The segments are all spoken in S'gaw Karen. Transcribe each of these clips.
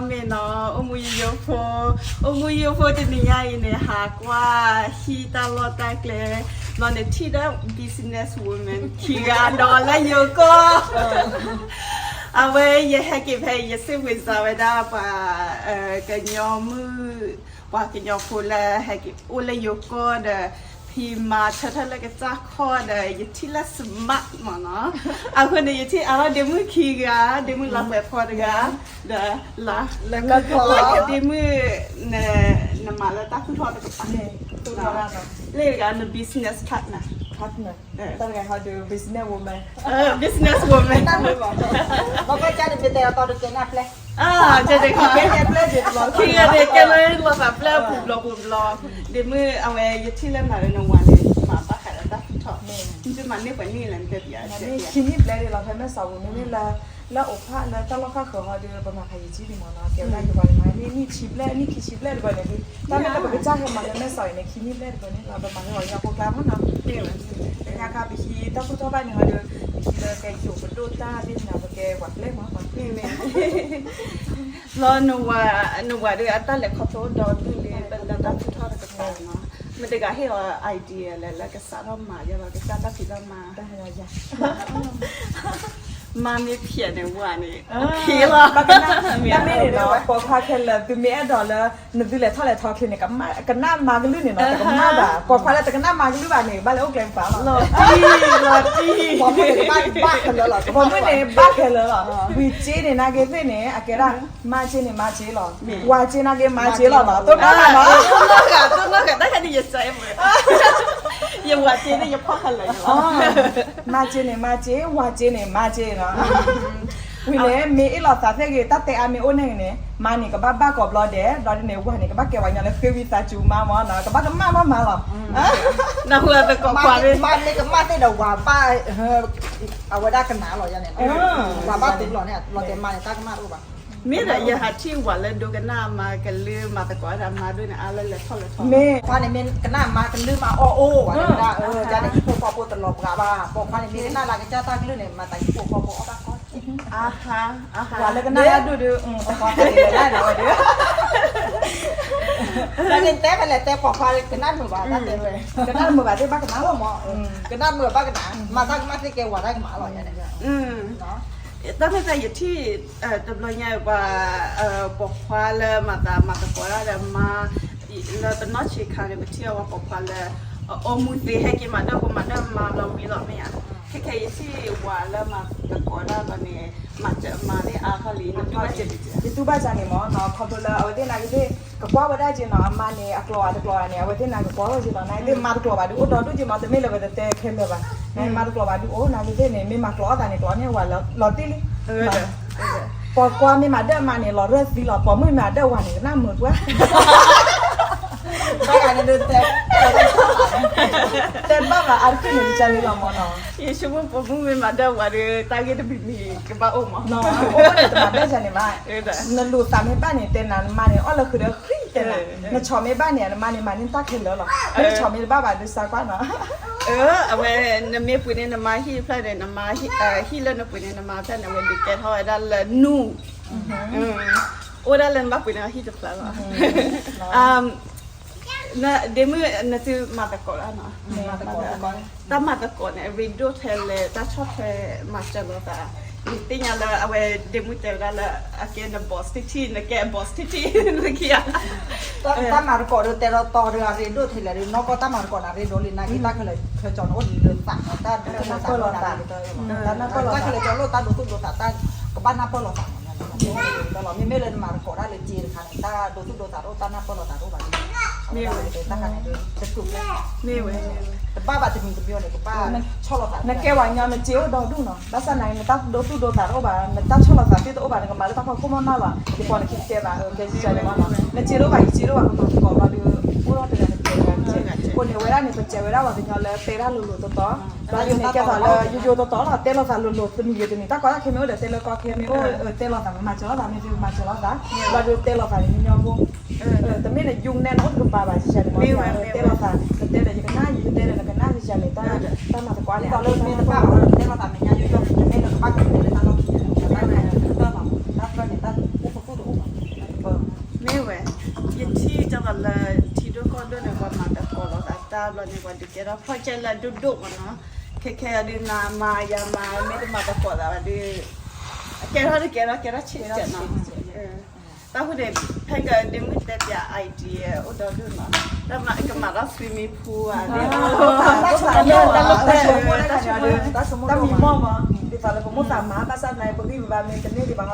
မ့ၢ်နီၤ အိၣ်မူယိယိဖိ, အိၣ်မူယိယိဖိတနံၤညါအံၤန့ၣ် ဟးကွၢ်ဟံၣ်တၢ်လီၢ်တၢ်ကျဲ, ဘျီန့ၣ်ထံၣ်ဒီး business woman ခံဂၤဒီးလၢယိၤကီၢ်, အဝဲယဟဲက့ၤဖဲ ယစ့ၢ်ဝံၤစးဝဲဒၣ်ပှၤ ကညီမုၣ်, ပှၤကညီဖိလၢဟဲက့ၤအိၣ်လၢယိၤကီၢ်ဒီး ဖံမၤဆၢထၢၣ်လၢကစၢ်ခီၣ်ဒီး ယထံၣ်လၢ smart မ့ၢ်နီၤ, အဃိန့ၣ် ယထံၣ်အါထီၣ်ဒ့မုၣ်ခံဂၤ, ဒ့မုၣ်လါပှဲၤဖီတဂၤ, ဒီးလါ, လၢကဒ့မုၣ်, နမၤလၢတၢ်သူၣ်ထီၣ်တကပၤ, လၢတဂၤန business partner, partner, တၢ်တဂၤဟီဒုး business woman, business woman, လီၤကီၢ်ကၢ်န့ၣ် မ့ၢ်တဲအတီတကဲနၢ်ပျဲ, ကဲနၢ်ပျဲ, ခံဂၤန့ၣ် ကဲလၢလီၤသးပျဲပူၤဘျီပူၤဘျီ, ဒ့မုၣ်အဝဲယထံၣ်လၢမၤလၢနဝၤန့ၣ် မၤဘၣ်ဃးဒီးတၢ်သူၣ်ထီၣ်, မ့ၢ်မၤန့ၢ်ပှဲၤနံၣ်လဲၣ် နတဲပျး, ခံနံၣ်ဘျဲၣ်ဒံးလီၤ ဖဲမဲာ်စီၤပူၤ မ့မ့ၢ်လၢ လၢအိၣ်ဖးလၢတၢ်လီၢ်ခၣ်ဃၢၤဟီဒုး ပမၤဖးယံာ်ထံလံမ့ၢ်နီၤ, ကဲဝဲဒၣ်ယပှၤန့ၣ် မၤန့ၢ်နံၣ်ဆံဘျဲၣ်, နံၣ်ခံဆံဘျဲၣ်တဘၣ်န့ၣ်လံ, တၢ်မ့ၢ်လၢပကစၢ်ဟဲမၤလၢမဲာ်စီၤအံၤန့ၣ် ခံနံၣ်ဘျဲၣ်တဘၣ်န့ၣ်လီၤ, ပမၤဟဲဝဲယၤဖိကျါမ့ၢ်နီၤ, တညါခါပဟံးတၢ်သူၣ်ထီၣ်ဘၣ်န့ၣ်ဟီဒုး ပဟံးလၢကဲယိၤပဒိၣ်တၢ်သ့ၣ်ညါ ပကဲပှၤပျဲၢ်မ့ၢ်နီၤ, မ့ၢ်မ့ၢ် လီၤ နဝၤဒုးအတၢ်လဲၤခီဖျိဒီဒူၣ်လံ ပလၢတၢ်သူၣ်ထီၣ်တကပၤနီၤ, မတၤတဂၤဟ့ၣ်အီၤ idea လဲၣ် လၢကစးထီၣ်မၤယဲလီၤ ကစၢ်တၢ်ဖံးတၢ်မၤ, မါမ့ၢ်ဖျဲးန့ၣ် ဝၤန့ၣ် လီၤ, တၢ်မ့ၢ်န့ၣ်နီၤ ပိာ်ခွါခဲလၢာ် သုမ့ၢ်အဲၣ်ဒိးလၢ နသုလဲၤထီၣ်လဲၤထီချ့န့ၣ် ကနၣ်မါကလုၢ်န့ၣ်နီၤ တကမၣ်ဘၣ်, ပိာ်ခွါလၢတကနၣ်မါကလုၢ်ဘၣ်န့ၣ် ဘၣ်လဲၤအိၣ်ကျဲကပၤလီၤ, ပိာ်မုၣ်န့ၣ် ဘၣ်ခဲလၢာ်လီၤ, ဝံၤစ့န့ၣ် နာ်က့သ့ၣ်န့ၣ် အကဲဒၣ် မါစ့န့ၣ် မါစ့လီၤ, ဝၤစ့နာ်က့ မါစ့လီၤနီၤ, တိၢ်နီၣ်ဂၤနီၤ, တိၢ်နီၣ်ဂၤ တၢ်ခါန့ၣ် ယစဲးမုာ်, ယဝၤစ့န့ၣ် ယဖီၣ်ခဲလၢာ်လီၤ, မါစ့န့ၣ် မါစ့, ဝၤစ့န့ၣ် မါစ့နီၤ, ဝံၤန့ၣ် မ့ၢ်အ့ၣ်လိာ်သးသ့ၣ်ဂ့ၤ တၢ်တဲအါမ့ၢ်အိၣ်န့ၣ်န့ၣ် မါန့ၣ် ကဘၣ်ဘၣ်ကိးဘျီဒဲး, ဘျီဒ်န့ၣ် ဝၤန့ၣ် ကဘၣ်ကဲဝဲညီလၢဃ့ဝံသးစူၤမါမ့ၢ်နီၤ, ကဘၣ်ကမၣ်မးမးလီၤ, နဟူအသကိးခွါ, မါမ့ၢ်ကမၣ်သ့ၣ်ဒီးဝၤဘၣ်, အဝဲဒၣ်ကနၣ်လီၤယၤန့ၣ်, ဝၤဘၣ်သူလီၤန့ၣ် လီၤတဲမါန့ၣ် တၢ်ကမၣ်တအိၣ်ဘၣ်, မ့ၢ်ဒီးယဟးထံၣ်ဝၤလၢဒိကနၣ်မါကလုၢ် မၤသကိးတၢ်မါဒိၣ်န့ၣ် အါလၢလဲၤထီၣ်လဲၤထီ, မ့ၢ်ခွါန့ၣ်မ့ၢ်ကနၣ်မါကလုၢ်မးအီၣ်အိၣ်ဝဲဒၣ်, ယၤန့ၣ် ဟံၣ်ဖိဃီဖိတလီၤပှၤဘၣ်, ပိာ်ခွါန့ၣ်မ့ၢ်ကနၣ်လၢကစၢ်တၢ်ကလုၢ်န့ၣ် မၤသးဟံၣ်ဖိဃီဖိအီၣ်ဘၣ်ကီ, ဝၤလၢကနၣ်ဒိၣ်ဒုး, ပိာ်ခွါန့ၣ်လဲၤဒၣ်ဒီးဝဲဒၣ်, တၢ်န့ၣ်တဲဖဲလဲၣ်တဲပိာ်ခွါကနၣ်မုာ်ဘၣ်, တၢ်တဲဝဲ, ကနၣ်မုာ်ဘၣ်သ့ၣ်ဘၣ်ကနၣ်လီၤမး, ကနၣ်မုာ်ဘၣ်ကနၣ်, မၤတၢ်ကမၣ်သ့ၣ်ကဲဝၤတၢ်ကမၣ်လီၤ, တၢ်ဖဲတၢ်ယထံၣ်, တဘျီညါပှၤ, ပိာ်ခွါလၢမၤသးမၤသကိးတၢ်ဒီးမါ, လၢပနီၢ်ဆံးခါန့ၣ် ပထံၣ်အဝဲပိာ်ခွါလၢ, အအိၣ်မူသ့ဟဲက့ၤမၤဒၢၣ်ဖိမၤဒၢၣ်မါဘျီဝံၤလီၤမ့ၢ်ဧါ, ခဲခဲယထံၣ်ဝၤလၢမၤသကိးတၢ်ဘျီန့ၣ်, မၤစၢၤမါသ့ၣ်အါထီၣ်လံ, နတူၢ်ဘၣ်စဲး, ယတူၢ်ဘၣ်စဲးန့ၣ်မ့ၢ်နီၤ, ခီဖျိလၢအဝဲသ့ၣ်နာ်က့သ့ၣ်, ကကွၢ်ဝဲဒၣ်က့ၤနီၤ, အမါန့ၣ် အကျိာ်ဧါတကျိာ်ဧါန့ၣ် အဝဲသ့ၣ်နာ်ကကွၢ်ဝဲက့ၤလီၤ, နာ်က့သ့ၣ်မါတကျိာ်ဘၣ်ဒုးအိၣ်ဒီဒူၣ်က့ၤမး, တမ့ၢ်လၢပတတဲခဲလၢာ်ဘၣ်, နာ်က့မါတကျိာ်ဘၣ်ဒုးအိၣ်, နာ်က့သ့ၣ်န့ၣ် မ့ၢ်မၤကျိာ်အီၣ်သးန့ၣ် ကျိာ်န့ၢ်ဝၤလီၤတံၢ်လံ, ပိာ်ခွါမ့ၢ်မၤဒၢၣ်မါန့ၣ် လီၤရၢၢ်သံလီၤ, ပိာ်မုၣ်မ့ၢ်မၤဒၢၣ်ဝၤန့ၣ် ကနၣ်မုာ်ပှၢ်, တဲဘၣ်ဘၣ်အါတက့ၢ်န့ၣ် ကစၢ်လံလီၤမ့ၢ်နီၤ, ယဆိကမိၣ်ပိာ်မုၣ်မ့ၢ်မၤဒၢၣ်ဝၤဒီး တၢ်ဂ့ၢ်တမံၤမံၤကဘၣ်အိၣ်မး, အိၣ်န့ၣ်တမၤဒၢၣ်ယၤန့ၣ်ဘၣ်, နလိာ်သးမ့ၢ်ဘၣ်န့ၣ် တဲနၤနမါန့ၣ် အီၣ်လၢဃုာ်ဒီးဃံတဲနၤ, နဆီၣ်မ့ၢ်ဘၣ်န့ၣ် နမါန့ၣ်မၤန့ၢ်တၢ်ခဲလၢာ်လီၤ, နဆီၣ်မ့ၢ်တဘၣ်ဘၣ်ဒုးစါကွၢ်နီၤ, အဝဲ နမ့ၢ်ပှ့ၤန့ၢ်နမါဟံၣ်တဖျၢၣ်န့ၣ် နမါ, ဟံၣ်လၢနပှ့ၤန့ၢ်နမါတဖျၢၣ်န့ၣ် အဝဲဒုးကဲထီၣ်ဝဲဒၣ်လၢနူၢ်, အိၣ်ဒၣ်လၢနဘၣ်ပှ့ၤန့ၢ်အဟံၣ်တဖျၢၣ်လီၤ, ဒ့မုၣ်နသုမၤသကိးတၢ်နီၤ, တၢ်မၤသကိးန့ၣ် အရ့ဒိၣ်ထဲလဲၣ်, တၢ်ဆီၣ်ထွဲမၤစၢၤလိာ်သး, ယသ့ၣ်ညါလၢအဝဲဒ့မုၣ်တဲဝဲဒၣ်လၢ အကဲန boss ထံထံ, နကဲ boss ထံထံ, နခံဂၤ, တၢ်မၤသကိးဒီးတဲလီၤတီၤဒီးအရ့ဒိၣ်ထဲလဲၣ်ဒီး နီၢ်ကီၢ်တၢ်မၤသကိးန့ၣ် အရ့ဒိၣ်လံ, နာ်က့တၢ်ခဲလၢာ်ခဲဆ့န့ၣ် အိၣ်ဒံးလၢသး, တၢ်ဒိးသူၣ်ဒိးသးလီၤ, တၢ်ခဲလၢာ်ကၠီလိာ်တၢ်ဒိးသူၣ်ဒိးသး, တၢ်ကဘၣ်နၢ်ပၢၢ်လိာ်သးမး, မ့မ့ၢ်လၢနမၤသကိးတၢ်လၢစ့တခါန့ၣ် တၢ်ဒိးသူၣ်ဒိးသးတအိၣ်, တၢ်နၢ်ပၢၢ်လိာ်သးတအိၣ်ဘၣ်, မ့ၢ်ဝဲတၢ်ခါန့ၣ် တတူၢ်ကျဲ, မ့ၢ်ဝဲ, တဘၣ်ဘၣ်တမံၤတမံၤန့ၣ် ကဘၣ်ဆီၣ်လိာ်သး, နကဲဝဲညီ နစ့အိၣ်ဒီဒူၣ်နီၤ, ဘၣ်ဆၣ်နာ်က့ နတၢ်ဒိးသူၣ်ဒိးသးတအိၣ်ဘၣ်, နတၢ်ဆီၣ်လိာ်သးသ့တအိၣ်ဘၣ်, နကမၤလၢတၢ်ဖီခိၣ်မးမးလီၤ, ယပီၤနခံကတဲဘၣ်, ကဲစံးန့ၣ်မးနီၤ, နစ့တအိၣ်ဘၣ် ယစ့တအိၣ်ဘၣ် ကတိၤသကိးဘျီဒီး အိၣ်ထီၣ်တဂၤတကဲတဂၤတကဲ, အဃိန့ၣ် အဝဲဒၣ်န့ၣ် ပစံးဝဲဒၣ်ပှၤကညီလၢတဲတၢ်လိၤလိၤတီတီ, ဘျီဒ်န့ၣ် ကဲသိးလၢ ယိယိတီတီလီၤ, တဲလိာ်သးလိၤလိၤ တနံၤဂ့ၤတနံၤ, တၢ်ကီတၢ်ခဲမ့ၢ်အိၣ်ဒီးတဲလၢကီၢ်ခဲမ့ၢ်အိၣ်, တဲလိာ်သး မၤစၢၤလိာ်သး မ့ၢ်မၤစၢၤလိာ်သး, ဘျီဒီးတဲလိာ်သးန့ၣ် ညီညီဖိ တမ့ၢ်န့ၣ် ယုၢ်နဲၣ်န့ၣ် အိၣ်တကပၤဘၣ် စံးန့ၣ်မး, တဲလိာ်သး နတဲဒီးယကနၣ်, ယတဲဒီးနကနၣ် စံးန့ၣ်, တၢ်မၤသကိးန့ၣ် တၢ်လၢမ့ၢ်တဘၣ်ဘၣ်ဒီး တဲလိာ်သးမဲာ်ညါယိယိ, တမ့ၢ်လၢကဘၣ်ကတဲလၢတၢ်လီၢ်ခံန့ၣ်, တၢ်လီၢ်ခံန့ၣ် တၢ်တၢ်လီၤ, တၢ်တၢ်န့ၣ် တၢ်အိၣ်ဖှိၣ်သူၣ်တအိၣ်ဘၣ် ယထံၣ်ကၠီလၢ ထံဒိၣ်ကီၢ်ဒိၣ်န့ၣ် ပှၤမၤသကိးလိာ်သးတၢ်ဘျီန့ၣ် ပှၤဒုးကဲထီၣ် project လၢအဒိၣ်ဒိၣ်မးနီၤ. ခဲခဲအံၤဒုး နၤမၤယၤမၤ မ့ၢ်တမၤသကိးသးဘၣ်ဒီး အကဲထီၣ်တကဲထီၣ် ကဲထီၣ်ဆံးဆံးနီၤ. တၢ်ဃိန့ၣ် ဖဲကဒ့မုၣ်တဲပၠး idea အိၣ်ဒီဒူၣ်နီၤ. တၢ်မၤကမၤထီၣ် swimming pool ဧါ, တၢ်ဆိကမိၣ်မး ဒ်သိးလၢပမိၢ်သးမၤ ဘၣ်ဆၣ်သနာ်က့ ပဂံၢ်ပဘါမ့ၢ်တန့ၢ်ဒံးဘၣ်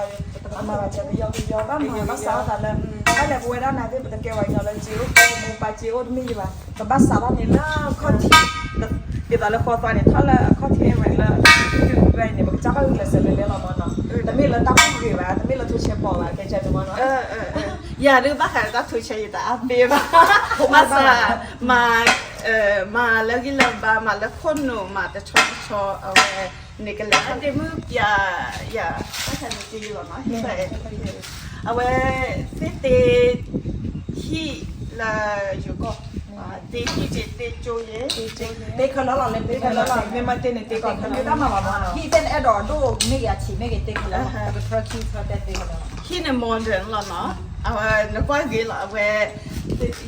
အမၤဘၣ်စၢၤကယီကယီ ဘၣ်မၤဘၣ်စးထီၣ်သးလၢ တၢ်လဲၤပဝဲဒၣ်နာ်သ့ၣ် ပတကဲဝဲညီလၢစ့အိၣ် မိၢ်ပၢ်စ့အိၣ်တမ့ၢ်ယံၤဘၣ် ပဘၣ်စးထီၣ်န့ၣ်လၢခီၣ်ထံး ဒ်သိးလၢဃီသွါန့ၣ် ထီၣ်လၢအခီၣ်ထံးဝဲလၢ တုၤဝဲန့ၣ် ပကစၢ်ဘၣ်ဂုာ်ကျဲးစၢးလဲၤလဲၤလီၤမးနီၤ. တမ့ၢ်လၢတၢ်ကူၣ်ဂ့ၤဘၣ် တမ့ၢ်လၢထိးဆဲးပီးဘၣ် ကဲကဲန့ၣ်မးနီၤ. ယၤဒုးဘၣ်ဃးဒီးတၢ်ထိးဆဲး ယတအါဘ့ၣ်ဘၣ် ဘၣ်ဆၣ် မၤ မၤလၢဂံၢ်လၢဘါ မၤလၢခိၣ်နူာ် မၤတဆီတဆီ အဝဲန့ၣ်ကလဲၤ ဒ့မုၣ်ပၠးယၤ ဘၣ်ဆၣ်န့ၣ်တ့လီၤနီၤ ဟံၣ်ဘၣ် အဝဲသ့ၣ်တ့ ဟံၣ်လၢယိၤကီၢ် တ့ဟံၣ်တ့တ့ကၠိယဲ တ့ခဲလၢာ်လီၤ လၢတ့ခဲလၢာ်လီၤ မ့ၢ်မ့ၢ်တ့န့ၣ်တ့ကီး တမ့ၢ်တၢ်မၤဘၣ်မးနီၤ ဟံၣ်သ့ၣ်န့ၣ်အဲၣ်ဒိးအဒိၣ်မ့ၢ်ဂ့ၤအဆံးမ့ၢ်ဂ့ၤ တ့ခဲလၢာ် ပကထၢခံထၢတဲသ့ခဲလၢာ် ဟံၣ်န့ၣ် modern လီၤနီၤ အဝဲနကွၢ်ဂ့ၤလီၤ အဝဲ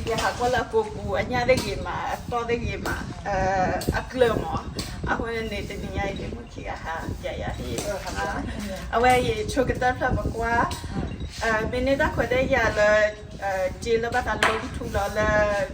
ယဟးကွၢ်လၢအကိာ်ပူၤ အညၣ်သ့ၣ်ဂ့ၤမး အတီၢ်သ့ၣ်ဂ့ၤမး အကျၢၤမး အဃိန့ၣ် တနံၤညါအံၤ ဒ့မုၣ်ခံဂၤဟးပၠးယၤဟံၣ် အဝဲယဆိကတၢၢ်ဖျၢၣ်ပကွၢ် မ့ၢ်န့ၢ်တၢ်ခွဲးတၢ်ယာ်လၢ က့လၢဘၣ်သးလၢထူလီၤလၢ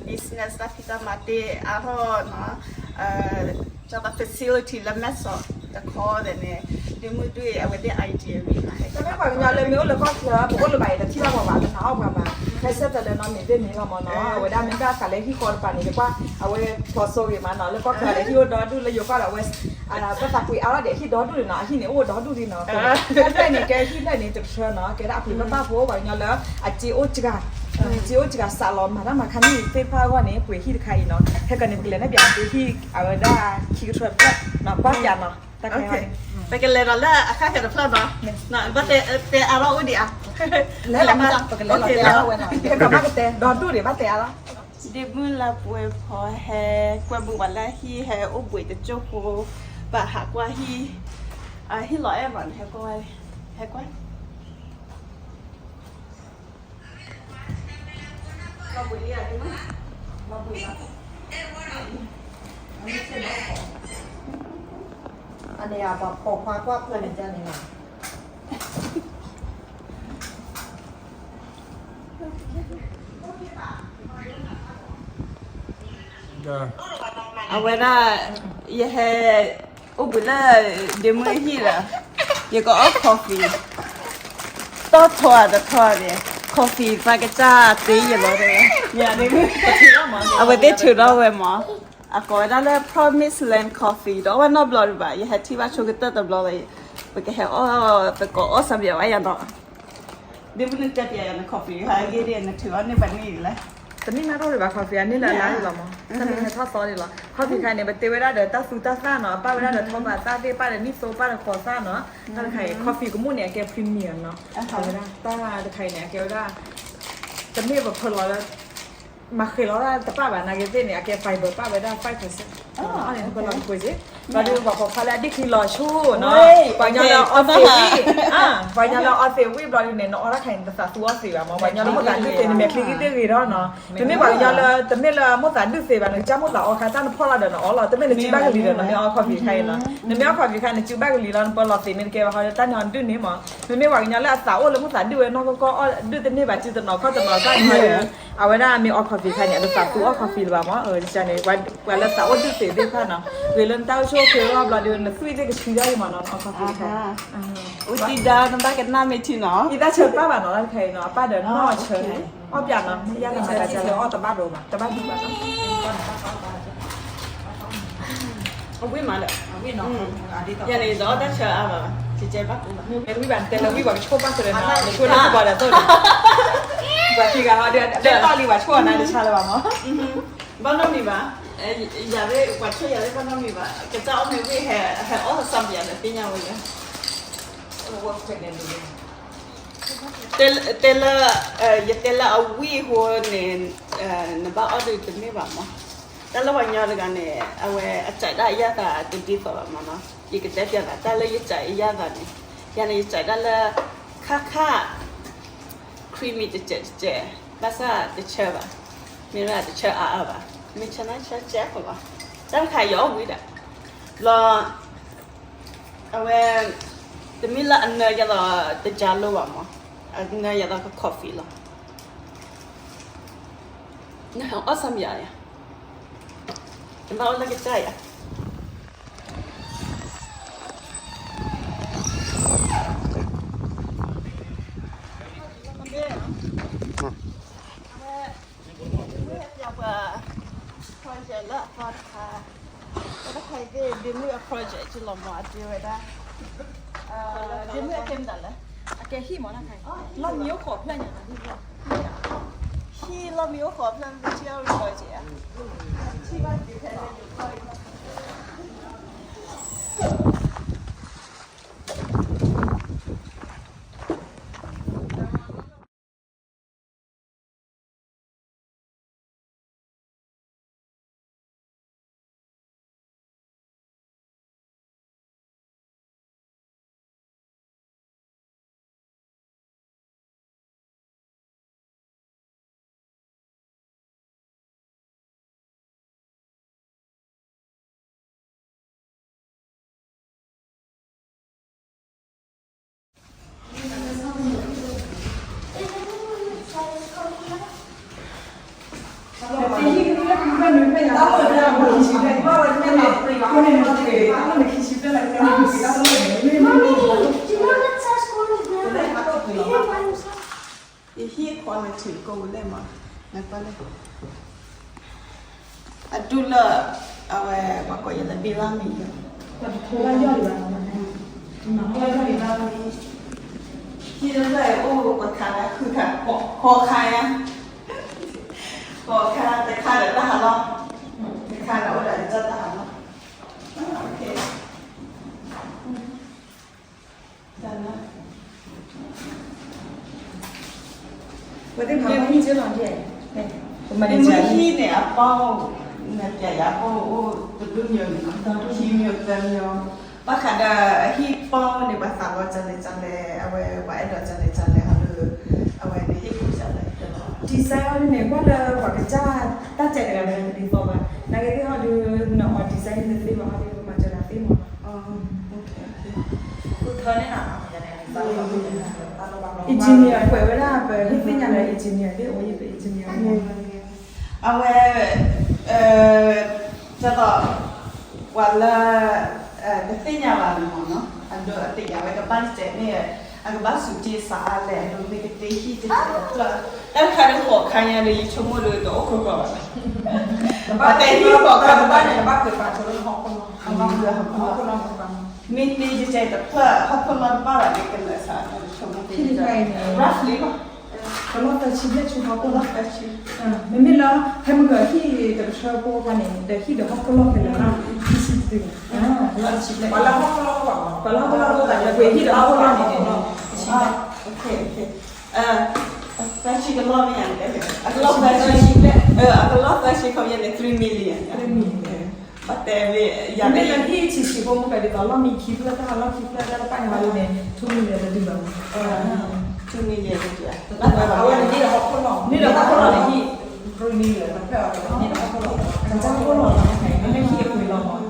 business တၢ်ဖံးတၢ်မၤတ့အါထီၣ်နီၤ ကၠီသး facility လၢမဲၢ်ဆီးတခီဒဲးန့ၣ် ဒ့မုၣ်ဒုး အဝဲသ့ၣ် idea မ့ၢ်နီၤ တမ့ၢ်ပှၤကညီလၢမ့ၢ်အိၣ်လၢကီၢ်ချၢ ပအိၣ်လၢၤဘၣ်အံၤ တထံၣ်ဘၣ်ပှၤဘၣ် တနာ်အီၣ်ပှၤဘၣ် ဖဲဆၢထၢၣ်လၢနီတမံၤသ့ၣ်မံၤလီၤမးနီၤ အဝဲဒၣ်မ့ၢ်ဘၣ်ဃးလၢဟံၣ်ဃီတပၤန့ၣ် ယကွၢ် အဝဲဖျီစိဂ့ၤမးနီၤ လၢကီၢ်ချၢဒီးဟံၣ်အိၣ်ဒီဒူၣ်လၢယိၤကီၢ်ဒီးအဝဲ ဘၣ်သးပှ့ၤအါထီၣ်ဒီးဟံၣ်ဒီဒူၣ်န့ၣ်နီၤ အဟံၣ်န့ၣ်အိၣ်ဒီဒူၣ်လံနီၤ တဖျၢၣ်န့ၣ် ကဲဟံၣ်ဖျၢၣ်န့ၣ် တဖျၢၣ်နီၤ ကဲဒၣ်အပှ့ၤပၢ်ပၢ်ဖိ ပှၤကညီလၢ အစ့အိၣ်စှၤ စ့အိၣ်စှၤစးလီၤ မၤတၢ်မၤခါနံၣ်သ့ၣ်တဖၣ်အဂီၢ်န့ၣ် ပှ့ၤဟံၣ်တခါအံၤနီၤ ဟဲကီးန့ၣ် ပကလဲၤနဲၣ်ပၠးသုဟံၣ် အဝဲဒၣ်ခံကထၢတဖျၢၣ်နီၤ ကွၢ်ပၠးနီၤ တၢ်ခဲအံၤ ပကလဲၤဒီးလၢအခါခဲတဖျၢၣ်နီၤ ဘၣ်တဲအါထီၣ်အိၣ်ဒံးဧါ လဲၤလီၤမး ပကလဲၤလီၤ တဲအါထီၣ်ဝဲနီၤ ပကဘၣ်ကတဲ ဒီဒူၣ်န့ၣ် ဘၣ်တဲအါထီၣ် ဒ့မုၣ်လၢပှဲၤဖီဟဲ ကွဲမုာ်ပှၤလၢဟံၣ်ဟဲအိၣ်ဘှံးတကၠိၢ်ဖိ ဘၣ်ဟးကွၢ်ဟံၣ် ဟံၣ်လီၤအဲၣ်ဘၣ်န့ၣ် ဟဲကွၢ် ဟဲကွၢ် လီၤဘှံးလံဧါ ဒ့မုၣ် လီၤဘှံးလီၤ အန့ၣ်အပှၤပိာ်ခွါကွၢ်ဖျၢၣ်န့ၣ်န့ၣ်လီၤ အဝဲဒၣ် ယဟဲ အိၣ်ဘှံးလၢ ဒ့မုၣ်ဟံၣ်ဒီး ယကအီၣ် coffee တီၢ်ထီၣ်တထီၣ်န့ၣ် coffee သးကစၢ်သ့ယလီၤ အဝဲသ့ၣ်ထုးထီၣ်ဝဲမး အကိးဝဲဒၣ်လၢ Promise Land Coffee ဒီးအဝဲနီတဘျီဒံးဘၣ် ယဟဲထံၣ်ဘၣ်ဆိကတၢၢ်တဘျီဝဲ ပကဟဲအီၣ် ပကအီၣ်စးဘၣ်ဝဲယၤနီၤ ဒ့မုၣ်နတဲပၠးယၤန coffee ဟးဂ့ၤဒ်နထုးအီၣ်န့ၢ်ပှၤန့ၢ်ဒ်လဲၣ် တမ့ၢ်နီၢ်တအိၣ်ဒံးဘၣ် coffee အန့ၢ်လၢအလါဒံးလီၤမး တမ့ၢ်ဟဲထီၣ်သီဒံးလီၤ coffee ခါန့ၣ် ပတ့ဝဲဒၣ်ဒီးတၢ်သူတၢ်သၣ်နီၤ အပၣ်ဝဲဒၣ်ဒီးထီၣ်ဘးသၣ်သ့ၣ် ပၣ်ဒီးနံၣ်သိပၣ်ဒီးဃိးသၣ်နီၤ တၢ်တခါအံၤ coffee ကမူၣ်န့ၣ် အကဲ premium နီၤ အဝဲဒၣ် တၢ်တခါအံၤန့ၣ် အကဲဝဲဒၣ် တမ့ၢ်ပဖၢလီၤလၢ မၤဃဲၤလီၤတၢ်တပၣ်ဘၣ် နာ်က့သ့ၣ်န့ၣ် အကဲ fiber ပၣ်ဝဲဒၣ် five percent အီၣ်န့ၣ် ပဖၢလီၤတပှ့ၤစ့ၢ် ဘျီဒုးပှၤပိာ်ခွါလၢအဒ့ၣ်ချံလီၤဆူနီၤ ပှၤကညီလၢအီသံးဝံၣ် ပှၤကညီလၢအီသံးဝံၣ်ဘျီဒုးန့ၣ် နအီၣ်တၢ်ခါအံၤ နတသးသူအီသံးဘၣ်မး ပှၤကညီလၢမိၢ်သးဒုၣ်သ့ၣ်န့ၣ် မဲာ်ချံဂံၢ်သ့ၣ်ဂ့ၤထီၣ်နီၤ တမ့ၢ်ပှၤကညီလၢ တမ့ၢ်လၢမိၢ်သးဒုၣ်သ့ၣ်ဘၣ် နကစၢ်မိၢ်သးအီခါ တၢ်နဖီၣ်လီၤဒီးနအီလီၤ တမ့ၢ်နစုဘၣ်ကလံၤဒီး နမ့ၢ်အီ coffee တခါအံၤနီၤ နမ့ၢ်အီ coffee တခါ နစုဘၣ်ကလံၤလီၤ နပၢလီၤသံးမ့ၢ်တကဲဘၣ်ဟီ တၢ်န့ၣ်အီဒုၣ်န့ၣ်မး မ့မ့ၢ်ပှၤကညီလၢအသးအိၣ်လၢမိၢ်သးဒုၣ်ဝဲနီၢ်ကီၢ်ကီၢ် အီၣ်ဒုၣ်တန့ၢ်ဘၣ် စုတနီၤခီၣ်တနီၤ တၢ်န့ၣ်အီဒုၣ် အဝဲဒၣ်မ့ၢ်အီ coffee တခါန့ၣ် အတသးသူအီ coffee လၢၤဘၣ်မး န့ၣ် ပှၤလၢသးအိၣ်ဒုၣ်သ့ၣ်သ့ၣ်တဖၣ်နီၤ ဂ့ၤလၢနတၢ်အိၣ်ဆူၣ်အိၣ်ချ့အဂီၢ်ဘျီဒုး နသွံၣ်သ့ၣ်ကဆှံထီၣ်အံၤမးနီၤ အီ coffee တခါ အူတံဒါ နဘၣ်ကနၣ်မ့ၢ်ထံနီၤ အံၤတၢ်ဆၢပၢ်ဘၣ်နီၤ တၢ်တခါအံၤနီၤ အပၣ်ဒီးနီၢ်ဆၢ အီၣ်ပၠးနီၤ မ့ၢ်ယါနီၤ တၢ်ဆၢအီၣ်တဘၣ်ဒိဘၣ် တဘၣ်ဒိဘၣ်နီၤ အဝံၣ်မးဒီး ယၤန့ၣ် ယတအီၣ်တၢ်ဆၢအါဘၣ်ဘၣ် ကဲကဲဘၣ်ကူဘၣ် မ့ၢ်ဝံၣ်ဘၣ် နတဲလၢဝံၣ်ပှၤကဆိၣ်ဘၣ်ဆိၣ်ဒီးနီၤ နဆိၣ်လၢပှၤဒီးသိၣ်ဒီး ပှၤခံဂၤဟီဒီး တဲတီၢ်လံ ပှၤဆိၣ်အနၤတဆါလၢၤဘၣ်မး ဘၣ်နီတမံၤဘၣ် ယၤသ့ၣ် ပှၤဆိၣ်ယၤသ့ၣ်ဘၣ်နီတမံၤဘၣ် ကစၢ်အီၣ်မ့ၢ်ဝံၣ်ဟဲ ဟဲအီၣ်သးပယၤဒီးသ့ၣ်ညါဝဲယၤ တဲလၢ ယတဲလၢအဝံၣ်အဃိန့ၣ် နဘၣ်အီၣ်ဒုးတမ့ၢ်ဘၣ်မး တၢ်လၢပှၤကညီတဂၤန့ၣ် အဝဲအစံးဒၣ်အယၣ်သးတဒ်သိးဘၣ်မးနီၤ ယကတဲပျးသး တၢ်လၢယစံးအယၣ်သးန့ၣ် ယၤန့ၣ် ယစံးဒၣ်လၢ ခါခါ creamy တစဲးတစဲး ဘၣ်ဆၣ်တဆၢဘၣ်, မ့ၢ်ဒၣ်တဆၢအါအါဘၣ်, မ့ၢ်ဆၢနၢ်ဆၢကဲဖိလီၤ, တၢ်တခါယအီၣ်ဝံၤဒီး, ဘျီ, အဝဲ, တမ့ၢ်လၢအနၢယၤလီၤတကၢလိဘၣ်မး, အနၢယၤလီၤက coffee လီၤ, နအီၣ်စၢ်မယၤယၤ, နဘၣ်အိၣ်လၢကစၢ်ယၤ အဝဲ, ဒ့မုၣ်အပျီပှၤ project လၢအသီတခါ, တၢ်တခါအံၤသ့ၣ် ဒ့မုၣ်အ project ကလီၤမးအဒ့ဝဲဒၣ်, ဒ့မုၣ်အကဲမတၤလဲၣ်, အကဲဟံၣ်မးတၢ်ခါအံၤ, လီၢ်မံအိၣ်ဃိးဖျၢၣ်ညါ, ဟံၣ်လီၢ်မံအိၣ်ဃိးဖျၢၣ် မ့ၢ်ထံၣ်အီၣ် project ဧါ, ထံၣ်ဘၣ်ဒ်ဖဲလၢယိၤကီၢ်အံၤ ယဟံၣ် quality ကိးဝဲလဲၣ်မး, နကွၢ်လဲၣ်, အဒူၣ်လၢ အဝဲ ပှၤကိးယၤလၢ ဘ့လၣ်မံ, ပှၤတထိဘၣ်ယီၢ်ဒံးဘၣ်, မၤဘၣ်ယီၢ်ဒံးဘၣ်, ဟံၣ်လၢအိၣ်ပှၤခးလၢခုခါ, ဃိးခါညါ, ဃိးခါ, တခါဒီးတၢ်ဟးလီၢ်, တခါဒီးအိၣ်ဒီးတၢ်တၢ်ဟးလီၢ်, ဝဲသ့ၣ်မၤဟံၣ်က့လီၤ, မ့ၢ်ဟံၣ်န့ၣ် အပီၢ်, နပျဲယၤပီၢ်အိၣ်တဘျုးမံၤန့ၣ်, ခံမံၤသၢမံၤ, ဘၣ်ဃးဒီးအဟံၣ်ပီၢ်န့ၣ် ပှၤသးလီကလဲၣ်ကလဲၣ်, အဝဲပှၤအဲၣ်ဒိးကလဲၣ်ကလဲၣ်ဟီဒီး, အဝဲန့ၣ်ဟ့ၣ်ကူၣ်ကလဲၣ်, design ဟီဒ်န့ၣ် ကွၢ်လၢပှၤကစၢ်တၢ်စဲးတဂၤန့ၣ် တဒ်သိးဘၣ်, နာ်က့သ့ၣ်ဟီဒုး နအီ design န့ၣ်သ့ဘၣ်ဟီဒုး မၤစၢၤတၢ်သ့မး, အံၤကံန့ၣ် ကွဲးဝဲဒၣ် ပဟ့ၣ်သ့ၣ်ညါလၢ အံၤကံန့ၣ် သ့ၣ်အိၣ်ယံၤ ပအံၤကံန့ၣ် အဝဲ ဒ်သိး ပှၤလၢ တသ့ၣ်ညါဘၣ်န့ၣ်မ့ၢ်နီၤ အဒိအတဲာ်ယၤဝဲကဘၣ်စဲးန့ၣ် အကဘၣ်စူးက့ၤစးအါလဲၣ် အဒိမ့ၢ်ကတ့ဟံၣ်တစဲးတဖျၢၣ် တၢ်တခါဒီးဃိးခါညါဒီး ယဆိကမိၣ်ဒီးတအိၣ်ခိးကီးဘၣ် ပတဲဟံၣ်ဃိးခါတဘၣ်န့ၣ် ဘၣ်ပာ်ဆိလၢဟီၣ်ခိၣ်လီၢ် ဟီၣ်ခိၣ်လီၢ် မ့ၢ်တ့တစဲးတဖျၢၣ် ဟီၣ်ခိၣ်လီၢ်တဘၣ်ဘၣ်န့ၣ် ကလၢာ်စး ဆိကမိၣ် roughly လီၤ ကလီၢ်သၢဆံဘျဲၣ်ဆူဟီၣ်ခိၣ်လီၢ် မ့မ့ၢ်လၢ ဟဲမုၢ်ကဟံၣ်တကထၢဖိခါန့ၣ် ဒီးဟံၣ်ဒီးဟီၣ်ခိၣ်လီၢ်ခဲလၢာ် ခံဆံတတုၤ ပှၤလၢဟီၣ်ခိၣ်လီၢ် ပှၤလၢဟီၣ်ခိၣ်လီၢ် ပှၤဟံၣ်ဒီးဟီၣ်ခိၣ်လီၢ်န့ၣ် သၢဆံကလီၢ်မ့ၢ်ဧါ အကလီၢ်သၢဆံ အကလီၢ်သၢဆံခီပညီန့ၣ် three million ဘၣ်တဲမ့ၢ်ယၤ မ့ၢ်လၢဟံၣ်ဆံးဆံးဖိမုၢ်ကဒ်သိးလီၢ်မံခံဖျၢၣ် တၢ်လီၢ်ခံဖျၢၣ်တၢ်တပာ်န့ၣ်မးဒ်န့ၣ် two million တဒုဘၣ် two million တဒု အဝဲန့ၣ်န့ၢ်ဒီးဟီၣ်ခိၣ်လီၢ် န့ၢ်ဒီးဟီၣ်ခိၣ်လီၢ်န့ၣ်ဟံၣ် three million တဖျၢၣ်အကလီၢ် ကစၢ်ဟီၣ်ခိၣ်လီၢ် မ့ၢ်ဟံၣ်အပှ့ၤလီၤမး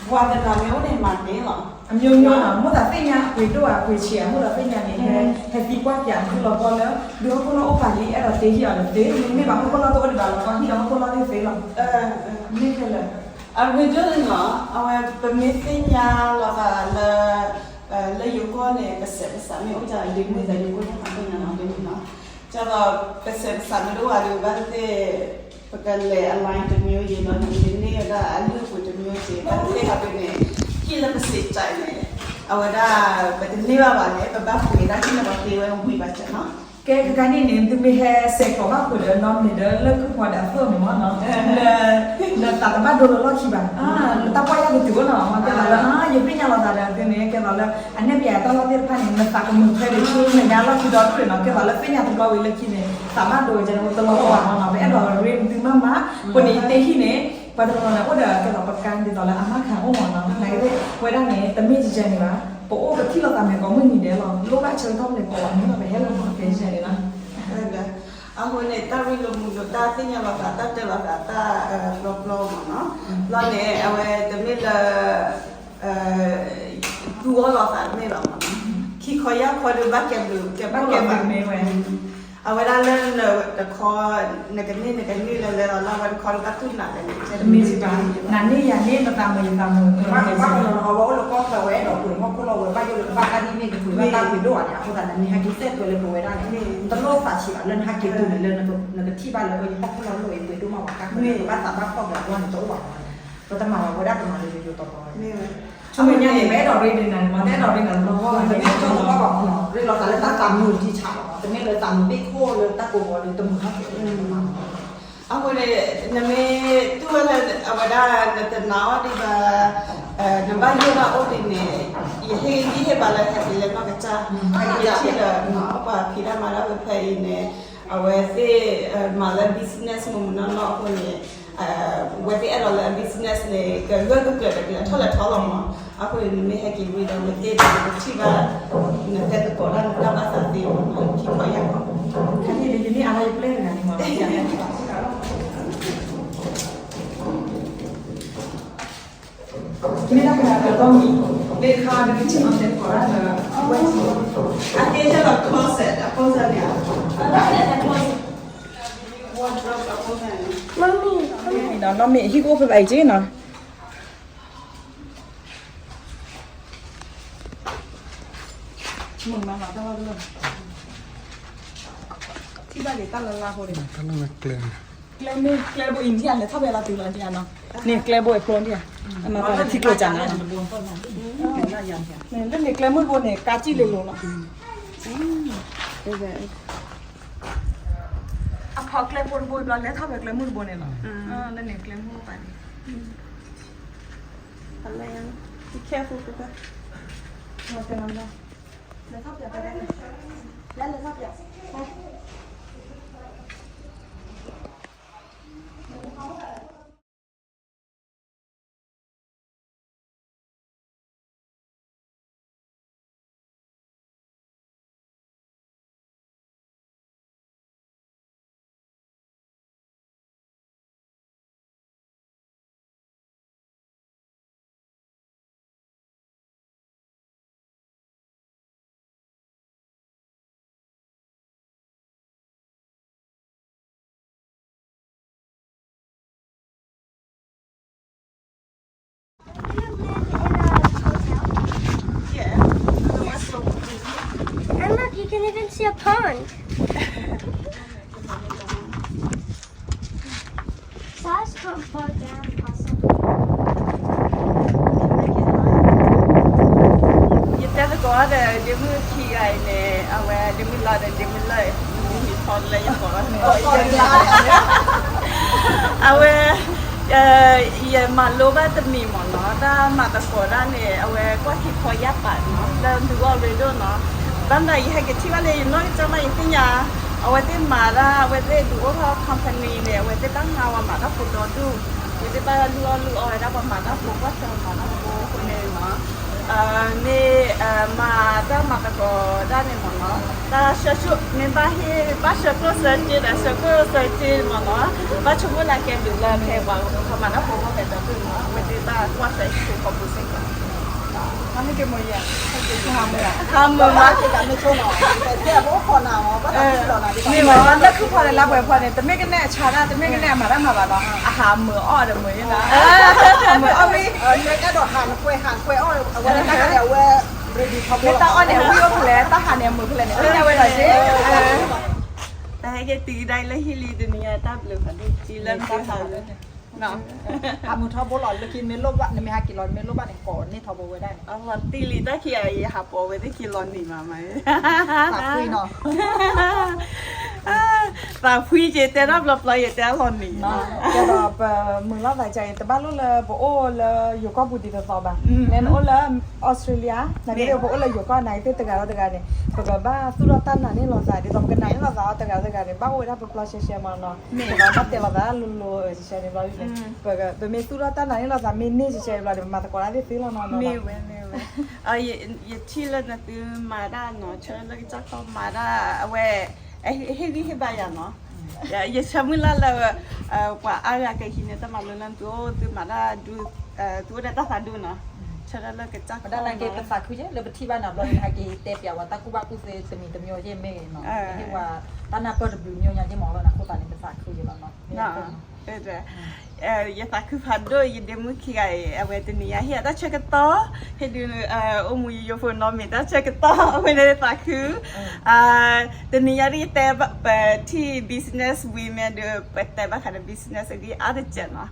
ပှၤတနီၤမ့ၢ်အိၣ်န့ၣ်မၤန့ၢ်လီၤ အမျိုးမျိုးနီၤ မိၣ်သးသ့ၣ်ညါ အပှ့ၤဒိၣ်ဧါ အပှ့ၤဆံးဧါ မိၣ်သးသ့ၣ်ညါန့ၣ် ဟဲသံကွၢ်က့ၤအမုၢ်လီၤပီလၢ ဒုးဟီၣ်ခိၣ်လီၢ်အိၣ်ပာ်လံ အဲၣ်ဒိးတ့ဟံၣ်အီၤဒီးတ့ မ့တမ့ၢ်ဘၣ်ဟီၣ်ခိၣ်လီၢ်တအိၣ်ဒံးဘၣ်လီၤ ပှၤဟံၣ်ဒီးဟီၣ်ခိၣ်လီၢ်သ့ၣ်သ့လီၤ မ့ၢ်ခဲလၢာ် အရ့ဒိၣ်န့ၣ်လီၤ အဝဲပမ့ၢ်သ့ၣ်ညါလီၤသးလၢ လၢယိၤကီၢ်န့ၣ် ပစဲးပစးမ့ၢ်အိၣ်ကဒီး ဒ့မုၣ်သးယိၤကီၢ်န့ၣ် ပသ့ၣ်ညါနီၤ ဒ့မုၣ်နီၤ ကၢ်ဒီးပစဲးပစးမ့ၢ်တအိၣ်ဘၣ်ဒီး ဘၣ်သ့ၣ်သ့ၣ် ပကလဲၤ align တမျိုး ယံၤလီၤန့ၣ် ယန့ၢ်ဝဲဒၣ်အလုၢ်အပှ့ၤတမျိုးက့ၤ ဘၣ်သ့ၣ်သ့ၣ်ဟီဒ်န့ၣ် ဟံၣ်လၢပစံးတၢ်န့ၣ် အဝဲဒၣ် ပတန့ၢ်ဘၣ်ဘၣ်န့ၣ် ပဘၣ်ပှ့ၤဒၣ်ဟံၣ်လၢပှၤသ့ဝဲဝံၤဘၣ်စၢ်နီၤ ကဲ ကကါန့ၣ်န့ၣ် သုမ့ၢ်ဟဲစဲးကျိးဘၣ်ဃုာ်ဒီးနီၢ်မ့ၢ်ဒီးလၢခုၣ်ဖီဒီးအသိၣ်န့ၣ်မ့ၢ်နီၤ လၢ လၢသးတဘၣ်ဒိလၢလီၢ်ခံဘၣ် တၢ်ပီၢ်ယၢ်ကတုၤအိၣ်နီၤ မ့ၢ်ကဲသးလၢ ယသ့ၣ်ညါလီၤသးဒီးသုန့ၣ် ကဲသးလၢ အနဲၣ်ပျဲတၢ်လီၢ်သ့ၣ်တဖၣ်န့ၣ် နသးကမုာ်ထွဲဒီးဆူမဲာ်ညါလီၢ်ခံဒီတဖျၢၣ်နီၤ ကဲသးလၢသ့ၣ်ညါတဘျီဝံၤလၢခံန့ၣ် သးဘၣ်ဒိဝဲကဲန့ၣ် တလီၤကီဘၣ်မ့ၢ်နီၤ ပအဲၣ်ဒိးရ့မသုမးမး အဃိန့ၣ် ယတ့ဟံၣ်န့ၣ် ပှၤတနီၤန့ၣ် အိၣ်ဒီးကဲသးပကါဒ်သိးလၢအမါခးအိၣ်မ့ၢ်နီၤ နကသ့ၣ် ဝဲဒၣ်န့ၣ် တမ့ၢ်ကကဲန့ၣ်ဘၣ် ပအိၣ်ပထံၣ်လိာ်သးမဲာ်ကိးမုၢ်နံၤဒဲးလီၤ လိၣ်ဘၣ်ဆၢကတီၢ်မနုၤကိးမုၢ်လီၤ ပဟဲလီၤမ့ၢ်ကဲကဲန့ၣ်လီၤ အဃိန့ၣ် တၢ်ရ့လိာ်မုာ်လိာ် တၢ်သ့ၣ်ညါလိာ်သး တၢ်တဲလိာ်သး တၢ်ပျီပျီမ့ၢ်နီၤ. ဘျီန့ၣ် အဝဲတမ့ၢ်လၢ သူအီၣ်လိာ်သးတမ့ၢ်ဘၣ်မ့ၢ်နီၤ. ခံခီယၢ်ခီဒီး ဘၣ်ကဲဘျုးကဲဖှိၣ်လိာ်သး အဝဲဒၣ်လၢနတခီ နကန့ၢ်နကန့ၢ်လၢလဲၤလီၤလၢအဝဲတခီဒီး ဘၣ်တူၢ်နးလဲၣ်န့ၣ် တမ့ၢ်ဘၣ်, နန့ၢ်ယၤန့ၢ် နသးမုာ်ယသးမုာ် ဘၣ်ကီဘၣ်ကီလီၤနီၤ. အဝဲအိၣ်လၢကီၢ်ချၢ အဝဲအဲၣ်ဒိးပှ့ၤဟီၣ်ခိၣ်လီၢ်ဝဲ ဘၣ်ယိၣ်လၢကဘၣ်တၢ်ဒ်န့ၣ် ကပှ့ၤဘၣ်တၢ်ပှ့ၤဒိၣ်ဘၣ်န့ၣ် အဃိသတး နမ့ၢ်ဟဲက့ၤစဲးသွဲလၢပဝဲဒၣ်န့ၣ် တလိၣ်သးဆံးဘၣ်လၢနဟဲက့ၤတုၤန့ၣ် လၢနကထံၣ်ဘၣ်လၢ ဟီၣ်ခိၣ်လီၢ်လိၣ်အံၤ ပှ့ၤဒိၣ်မးဝဲ ကါကဘၣ်သးဘၣ်ဖှီၣ်က့ၤအဂီၢ်န့ၣ် တအိၣ်ဘၣ်မ့ၢ်န့ၣ် ပတမၤဘၣ်ဝဲဒၣ် ပမၤလၢယိယိတီတီဝဲ ဆိကမိၣ်ညါန့ၣ် ပအဲၣ်ဒိးရ့ဒံးနၤန့ၣ် မ့ၢ်တအဲၣ်ဒိးရ့နၤတဘျီဘၣ်ဘၣ်န့ၣ် တမ့ၢ်လၢသးမုာ်ထံဆးဘၣ် တမ့ၢ်လၢသးမုာ်ဘ့ၣ်ခိၣ်လၢတၢ်ကိးဂီၤဒီးတမုာ်ထီၣ်က့ၤ အဃိန့ၣ် နမ့ၢ်တူၢ်ဝဲလၢအဝဲဒၣ် နတနာ်အီၤဒံးဘၣ် နဘၣ်ယိၣ်ဘၣ်အိၣ်ဒံးန့ၣ် ယဟ့ၣ်ဂံၢ်ဟ့ၣ်ဘါလၢဟဲက့ၤလၢနီၢ်ကစၢ် ဟဲက့ၤထံၣ်လၢ ပှၤဖံးတၢ်မၤတၢ်ဝဲဖဲအံၤန့ၣ် အဝဲသ့ၣ်မၤလၢ business မုၢ်မုၢ်နီၢ်နီၢ်အဃိန့ၣ် အဝဲသ့ၣ်အဲၣ်ဒိးလၢ business န့ၣ် ကဂၢၢ်ကကျၢၤဒီးကလဲၤထီၣ်လဲၤထီလီၤမး အဃိန့ၣ် နမ့ၢ်ဟဲက့ၤဝံၤဒီး နသ့ၣ်ဒီးနကထံၣ်ဘၣ် နတဲသကိးတၢ်နတၢ်ဘၣ်သးသ့မး ခံခီယၢ်ခီ ခါန့ၣ် ယမ့ၢ်အါထီၣ်ယပျဲၢ်တဂၤန့ၣ်မး မ့ၢ်တၢ်ကလၤကဒီမံၤ မ့ၢ်တခါနကထံၣ်မၤတဲသကိးတၢ်ဒီး အဝဲ အကဲယဲၢ်ဒီး closet အ closet န့ၣ် wardrobe အ closet နီၤ နီၢ်မ့ၢ်ဟံၣ်ကအိၣ်ဖဲဘၣ်အံၤက့နီၤ မုာ်မးနီၤ တၢ်လီၢ်တလီၢ် ထံၣ်ဘၣ်ဒံးတၢ်လၢလၢအဃိန့ၣ် ကျဲမ့ၢ်ကျဲတဘိအံၤ နထံၣ်လဲၤထီၣ်ဖဲလီၤတုၤလီၤနီၤ န့ၣ်ကျဲဘိအဖျိနထံၣ်ဧါ အမၤပှၤလၢထံကျိၤစၢ်နၤနီၤ လၢန့ၣ်ကျဲမုၢ်တဘိန့ၣ် ကါစံၣ်လ့ၤလိၤလီၤ အခီကျဲဘိတဘိဘျီ လဲၤထီၣ်ဖဲကျဲမုၢ်တဘိန့ၣ်လီၤ လၢန့ၣ်ကျဲမုၢ်ပာ်န့ၣ် Be careful လဲၤထီၣ်ပၠး လဲၤလဲၤထီၣ်ပၠး And look, you can even see a pond. Size can't fall down also. ယတဲသကိးဒီး ဒ့မုၣ်ခံဂၤအံၤန့ၣ် အဝဲဒ့မုၣ်လါဒီးဒ့မုၣ်လၢ မုၢ်မံၤထီလၢယကိးလီၤန့ၣ် အဝဲ ယမၤလိဘၣ်တမံၤမ့ၢ်နီၤ တၢ်မၤသကိးတၢ်န့ၣ် အဝဲကွၢ်ခံခီယၢ်ပာ်နီၤ လၢဒုးအီၣ်ရ့ဒိၣ်နီၤ ဘၣ်မနုၤယဟဲက့ၤထံၣ်ဘၣ်လၢယနီၢ်ကစၢ်မး ယသ့ၣ်ညါ အဝဲသ့ၣ်မၤတၢ် အဝဲသ့ၣ်ဒုးအိၣ်ထီၣ် company န့ၣ် အဝဲသ့ၣ်ဘၣ်ငါဝဲမၤတၢ်ဖိဒီဒူၣ် ဝဲသ့ၣ်ဘၣ်လုၢ်အီၣ်လုၢ်အီဝဲဒၣ်ပှၤမၤတၢ်ဖိ ကွၢ်ဆၢမၤတၢ်ဖိအဃိန့ၣ်နီၤ မ့ၢ်မၤတၢ်မၤသကိးတၢ်န့ၣ်မ့ၢ်နီၤ တၢ်ဆၢဆိၣ် မ့ၢ်ဘၣ်ဟ့ၣ် ဘၣ်ဆၢကျိၣ်စၢၤတ့ဒီး ဆၢကျိၣ်စၢၤတ့မ့ၢ်နီၤ ဘၣ်ဆိကမိၣ်လၢကဲဘျုးလၢဖဲပှၤကမၤတၢ်ဖိအဂီၢ်ဖဲတၢ်ဒုးနီၤ အဝဲသ့ၣ်ဘၣ်ကွၢ်ဆၢဆိၣ်ခီဖိစ့ၢ်ကီး ဟါမုၢ် ဟါမုၢ်မး မ့ၢ်မးလၢခုၣ်ဖီန့ၣ် လါပှဲၤဖီန့ၣ် တမ့ၢ်ကနဲၣ်အဆါဒၣ် တမ့ၢ်ကနဲၣ်အမၤတၢ်မၤဘၣ်နီၤ အဟးမုာ်အီၣ်ဒီးမုာ်ယဲနီၤ အဟးမုာ်အီၣ်မ့ၢ် အဲၣ်ဒိးဟးနကွဲးဟးကွဲးအီၣ် အဝဲလၢတၢ်ခါန့ၣ် အဝဲ ready ထီဘိလီၤ တၢ်အီၣ်န့ၣ် အဝံၣ်အိၣ်ဖဲလဲၣ် တၢ်ဟးန့ၣ် အမုာ်ဖဲလဲၣ်န့ၣ် သ့ၣ်ညါဝဲလီၤက့ တၢ်ဟဲက့ၤတုၤဒၣ်လၢဟံၣ်လံတနံၤညါ တၢ်ဘျုးဖးဒိၣ်ကံလၢမုၢ်ဟါလၢ ဟးမုာ်ထီဘိလီၤ လၢခံမ့ၢ်လိၣ်ဘၣ် နမ့ၢ်ဟးက့ၤလီၤ မ့ၢ်လိၣ်ဘၣ်န့ၣ် ကိးန့ၢ်ထီဘိဝဲဒၣ်န့ၣ် အလီၤတံၢ်လံ တၢ်ခံဂၤအံၤ ဟးပိာ်ဝဲသ့ၣ်ခံလီၤနံၤမးမး သးဖှံနီၤ သးဖှံက့ၤ တဲတၢ်ဘျီဘျီ ယတဲအလီၤနံၤ ကဲဒီးပမုာ်လိာ်သးကါအံၤ တဘၣ်လိၣ်လၢပအိၣ်လၢယိၤကီၢ်ပူၤဒ်သိးသိးဘၣ် လဲၤနအိၣ်လၢ Australia နာ်က့သ့ၣ်ပအိၣ်လၢယိၤကီၢ် နာ်က့သ့ၣ်တဂၤဒီးတဂၤန့ၣ် ပကဘၣ်သူၣ်ထီၣ်တၢ်နာ်န့ၢ်လိာ်သး ဒ်သိးပကနာ်န့ၢ်လိာ်သးအီၤတဂၤဒီးတဂၤန့ၣ် ဘၣ်အိၣ်ဝဲဒၣ်ပပျီရှဲရှဲမးနီၤ ပကဘၣ်တဲလိာ်သးလိၤလိၤရှဲရှဲန့ၣ်ဘျီန့ၣ် ပမ့ၢ်သူၣ်ထီၣ်တၢ်နာ်န့ၢ်လိာ်သးမ့ၢ်န့ၢ်ရှဲရှဲဘျီန့ၣ် ပမၤသကိးတၢ်သ့သ့လီၤနီၤ မ့ၢ်ဝဲ မ့ၢ်ဝဲ ယထံၣ်လၢနသုမၤတၢ်နီၤ ဆၢလၢကစၢ်ခီမၤတၢ် အဝဲ ဟ့ၣ်ဂံၢ်ဟ့ၣ်ဘါယၤနီၤ ယဆၢမုၢ်လၢ်လၢ ပှၤအါဂၤကဟံးန့ၢ်တၢ်မၤလိလၢသုအိၣ် သုမၤတၢ်ဒုး သုအိၣ်ဒီးတၢ်သးဒူနီၤ, ဆၢထၢၣ်လၢကစၢ်ကတီၢ် ပသးခုယဲလၢပထံၣ်ဘၣ်နၤဘျီန့ၣ် ဟဲက့ၤတဲပျးဝဲတၢ်ကူၣ်ဘၣ်ကူၣ်သ့တမံၤတမံၤယဲမ့ၢ်ဂ့ၤနီၤ, ဟ့ၣ်ဝဲတၢ်နၢ်ပၢၢ်တဘျုးမံၤညါယဲမ့ၢ်လီၤနၤ အဃိသတးန့ၣ် ပသးခုယဲလီၤနီၤ. ယသးခုဖးဒိၣ် ယဒ့မုၣ်ခံဂၤအံၤ အဝဲတနံၤညါဟ့ၣ်အတၢ်ဆၢကတီၢ် ဟ့ၣ်ဒုး အိၣ်မူယိယိဖိနီတမံၤ တၢ်ဆၢကတီၢ် အဝဲန့ၣ်သးခု တနံၤညါဒ်ယတဲဘၣ် ပထံၣ် business women ဒီး ပတဲဘၣ်ဃးဒီး business အဂ့ၢ်အါတစဲးနီၤ,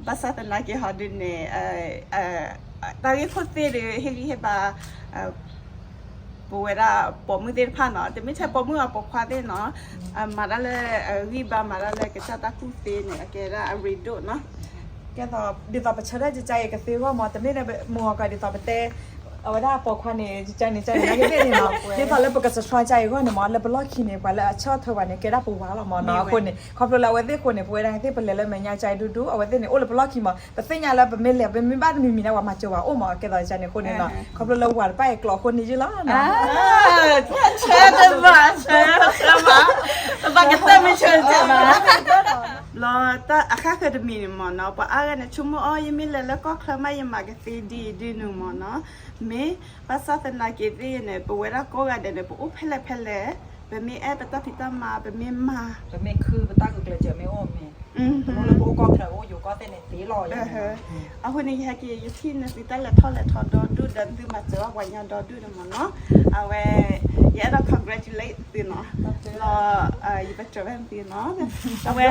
ဘၣ်ဆၣ်သနာ်က့ဟီဒုးန့ၣ် တၢ်ဂ့ၢ်ခိၣ်သ့ၣ်ဒီး ဟ့ၣ်ဂံၢ်ဟ့ၣ်ဘါ ပဝဲဒၣ်ပိာ်မုၣ်သ့ၣ်တဖၣ်နီၤ, တမ့ၢ်ထဲပိာ်မုၣ်အပိာ်ခွါသ့ၣ်နီၤ, မၤတၢ်လၢအဂံၢ်ဘါ မၤတၢ်လၢကစၢ်တၢ်ကူၣ်သ့န့ၣ် အကဲဒၣ်အရ့ဒိၣ်နီၤ. ဒ်သိးပဆၢထၢၣ်ကကါအံၤကသ့အဂီၢ်မး တမ့ၢ်န့ၣ်မုၢ်ဂီၤကီး ဒ်သိးပတဲ အဝဲဒၣ်အပိာ်ခွါန့ၣ် ကကါန့ၣ် ကါန့ၣ် နာ်က့သ့ၣ်န့ၣ်နီၤ, ဒ်သိးလၢပကစဆှါကါအံၤအဂီၢ်န့ၣ်မး လၢပလီၢ်ခံန့ၣ် ပှၤလၢအဆၢထၢၣ်ပှၤန့ၣ် ကဲဒၣ်ပဝၤလီၤမးနီၤ. အဃိန့ၣ် ခီဖျိလၢအဝဲသ့ၣ်အဃိန့ၣ် ပဝဲဒၣ်သ့ၣ်ပလဲၤလၢမဲာ်ညါကါအံၤဒူဒူ အဝဲသ့ၣ်န့ၣ် အိၣ်လၢပလီၢ်ခံမး ပသ့ၣ်ညါလၢပမ့ၢ်လဲၤ ပမ့ၢ်ဘၣ်တမံၤမံၤန့ၣ် ပှၤမၤစၢၤပှၤအိၣ်မး ကဲသိးကါန့ၣ်အဃိန့ၣ်နီၤ, ခီဖျိလၢဝၤတဖၣ်အံၤကျိးအဃိန့ၣ်ယုၢ်လီၤနီၤ. ဆၢတဘၣ် ဆၢ ဆၢဘၣ် တဘၣ်ကတၢၢ်မ့ၢ်ဆၢတဘၣ် လီၤတၢ်အခါဃၢၤတမံၤန့ၣ်မးနီၤ, ပှၤအါဂၤန့ၣ် ဆိကမိၣ်အီၤ ယမ့ၢ်လဲၤလၢကီၢ်ချၢမး ယမၤကသ့ဒ်အံၤဒ်နုၤမးနီၤ, မ့ၢ်ဘၣ်ဆၣ်သနာ်က့သ့ၣ်န့ၣ် ပဝဲဒၣ်ကိးဂၤဒဲးန့ၣ် ပအိၣ်ဖဲလဲၣ်ဖဲလဲၣ်, ပမ့ၢ်အဲၣ်ပတၢ်ဖံးတၢ်မၤ ပမ့ၢ်မၤ ပမ့ၢ်ခု ပတၢ်ဂုာ်ကျဲးစၢးမ့ၢ်အိၣ်မ့ၢ် ပအိၣ်လၢပအိၣ်ကီၢ်ချၢ ပအိၣ်ယိၤကီၢ်သ့ၣ်န့ၣ်သ့လီၤ. အဃိန့ၣ် ယဟဲက့ၤ ယထံၣ်န့ၢ်သုတၢ်လဲၤထီၣ်လဲၤထီဒီဒူၣ်ဒီး သုမၤစၢၤဘၣ်ပှၤညီဒီဒူၣ်န့ၣ်မးနီၤ, အဝဲ ယအဲၣ်ဒိး congratulate သုနီၤ, လီၤ ယပတြၢၤဝဲသုနီၤ, အဝဲ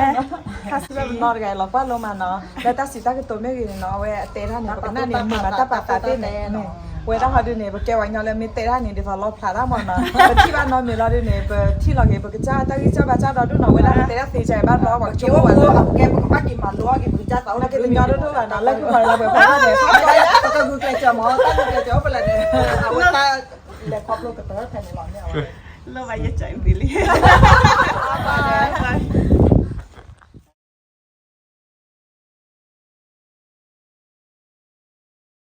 ခါဆူလီၤတဂၤလီၤကွၢ်လိမးနီၤ, လၢတၢ်စံးတၢ်ကတိၤမ့ၢ်ဂ့ၤန့ၣ်နီၤ, အဝဲအတဲတၢ်န့ၣ် ပကနၣ်န့ၣ် မ့ၢ်မၤတၢ်ပာ်သးသ့န့ၣ်, ပဝဲဒၣ်ဟီဒုးန့ၣ် ပကဲဝဲညီလၢမ့ၢ်တဲတၢ်န့ၣ် ဒ်သိးလီဖျးတၢ်မးနီၤ, ပထံၣ်ဘၣ်နီတမံၤလီၤဒုးန့ၣ် ပထံၣ်လီၤက့ၤ ပကစၢ်တၢ်ဂံၢ်စၢ်ဘါစၢ်ဒီဒူၣ်နီၤ, ဝဲဒၣ်ပတဲတၢ်သ့စၢ်ဘၣ်ဘျီ ပှၤကဆိကမိၣ်ဝဲလၢ ပကဲပကဘၣ်က့ၤမၤလိအီၤက့ၤ ပကစၢ်သးအိၣ်က့ၤတညီဒိၣ်ဒိၣ်ဘၣ်နီၤ, လၢခုပှၤလၢပှဲၤပှဲၤန့ၣ် ပကဂုာ်ကျဲးစၢးမး တၢ်ဂုာ်ကျဲးစၢးအိၣ်ဖဲလဲၣ်န့ၣ် အဝဲတၢ် လဲၤခီဖျိကတၢၢ်ဖဲန့ၣ်လီၤန့ၣ် အဝဲ လၢဘၣ်ယဲၢ်ကၠဲးဝံၤလံ